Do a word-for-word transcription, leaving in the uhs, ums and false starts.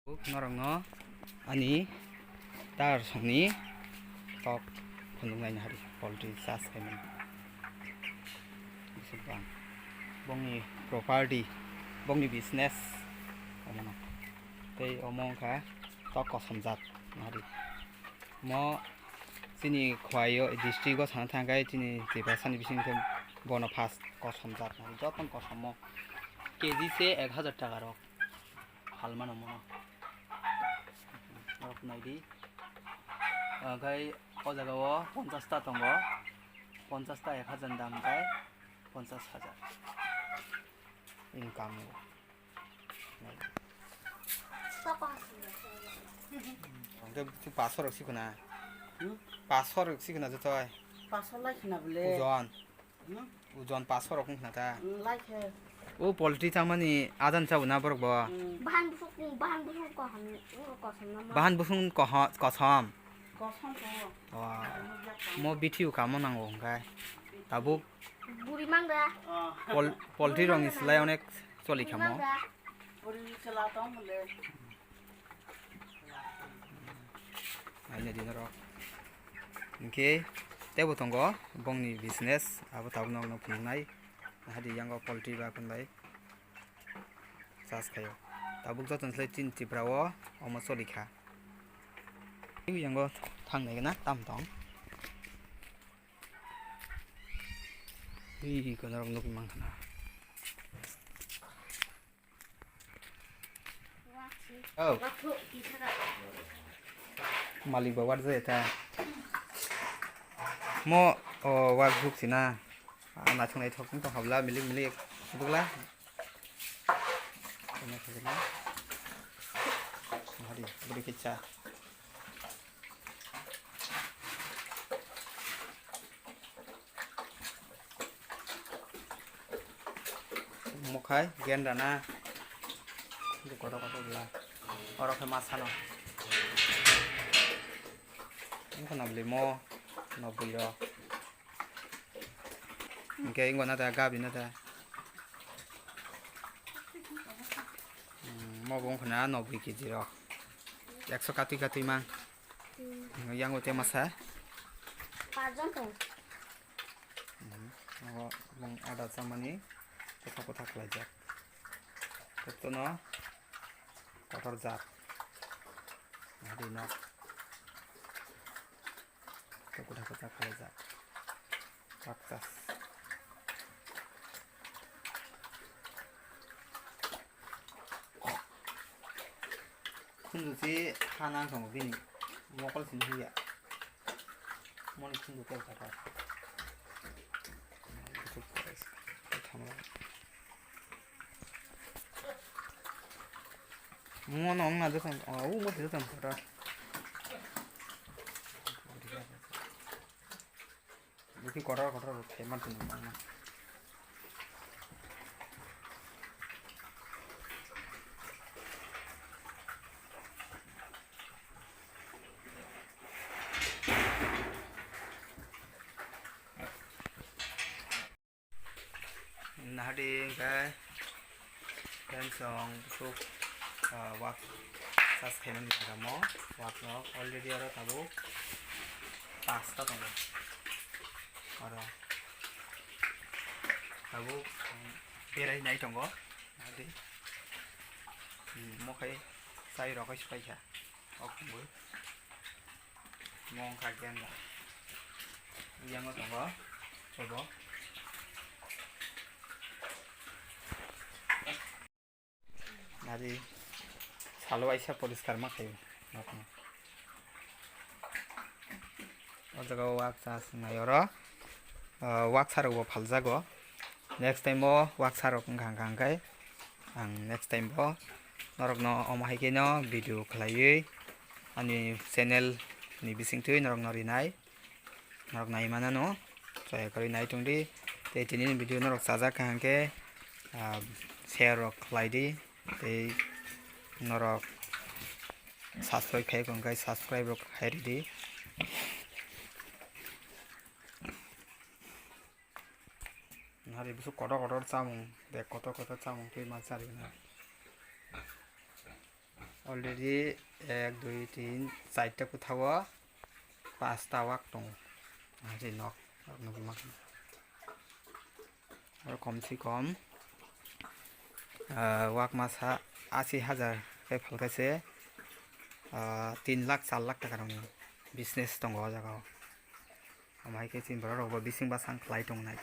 Norokno ani tar songni tok phunuknaini hari poultry chas khaimani. Bwswk bang bongni property, bongni business omono. Tei omo wngkha tok kosom jat hari. Mo chini Khowai o district o sana thangkhe chini Tiprasani bisingtwi bono first kosom jat hari. Jotono kosom mo K G se ek hajar taka rok. Halmano mono. Norok naidi. Okhai o jaga o ponchash ta tongo. Ponchash ta ek hajar ni dam khe ponchash hajar income o. Hwnkhe paso rok sikuna. Hmm? Paso rok sikuna jotoi. Paso lai khna bole. Ojon. Hmm? Ojon paso rok wngkha ta. Hmm, lai khe. O poultry tangmani ajan chabo na borok bo. Hmm. Bahan busuk, bahan busuk kaham, kosom na ma. Bahan busuk koho-, kosom. Kosom ko. Wa. Mo bithi o kamo nango hwnkhe. Tabuk. Buri mang da. Pol-, poultry rok ni slai onek choli khamo. Buri mang da. Buri chwla tong mole. Aini dino rok. Hwnkhe teibo tongo bongni business, abo tabuk nokno phunuknai. Hadi yango poultry ba khwnbai chas khaio. Tabuk jotono se chini Tripura o omo choli kha. Teibo yango thangnai gana tam tong. Ui, kono rok nugwi mankha na. Oh. Malik ba warjak ta. Mo, o, wak buk sina. Ah, naithok naithok wng tong habla, milik milik bukla. Kena khajana. Hari, beri kicha. Mukhai gendra na. Kotor kotor bla. Oro khe masano. Wngkha na bwlwi mo nobwi rok. Hwnkhe wngkha na ta gabi na ta. Hmm, mo bo wngkha na nobwi kg rok. Ekso katwi katwi mang. Yango te masa. Pajon tong. Mhm. Abo bong ada chamani kotha kotha khlaijak. Kotono kotor jat. Hari no. Kotha kotha khlaijak. Paktas. Khunju si ha nang tongo bini mokol sini huya. Moni khunju tel kata. Mo no ong na jotong, o mo jotong kata. Buki kotor kotor rok khe ma tong nang na. Nahadi hwnkhe, hwnkhe chwng bwswk, ah, wak chas khaimani jaga mo, wak no already oro tabuk pasta tongo, oro tabuk berai nai tongo, nahadi, hmm, mo khai chai rok hai swkaiha. Ok, bui. Mo wngkha gendra. Yango tongo, obo. Nari salo waisa poriskar ma khaio nokno. O jaga o waksa swng nai oro, ah, waksa rok bo phaljago. Next time o waksa rok wngkha, wngkha hwnkhe ang next time bo norokno omo hai khe no video khlaiwi ani channel ni bisingtwi norokno rinai, norok nai manano chaya kwrwi nai tongdi. Tei tini ni video norok chajak kha hwnkhe, ah, share rok khlaidi tei norok subscribe khai khe hwnkhe subscribe rok khai ridi. Nari bwswk kotor kotor chamung, bag kotor kotor chamung twi ma charwi nai. Already ek, dui, tin, charta kwthao pasta wak tongo. Hai se nok, nok nugwi mankha. Aro kom se kom, ah, wak masa asi hajar khe phalkha se, ah, tin lakh, char lakh taka rokni business tongo o jaga o. Omo hai khe chini borok rok bo bising bwsang khlai tong nai.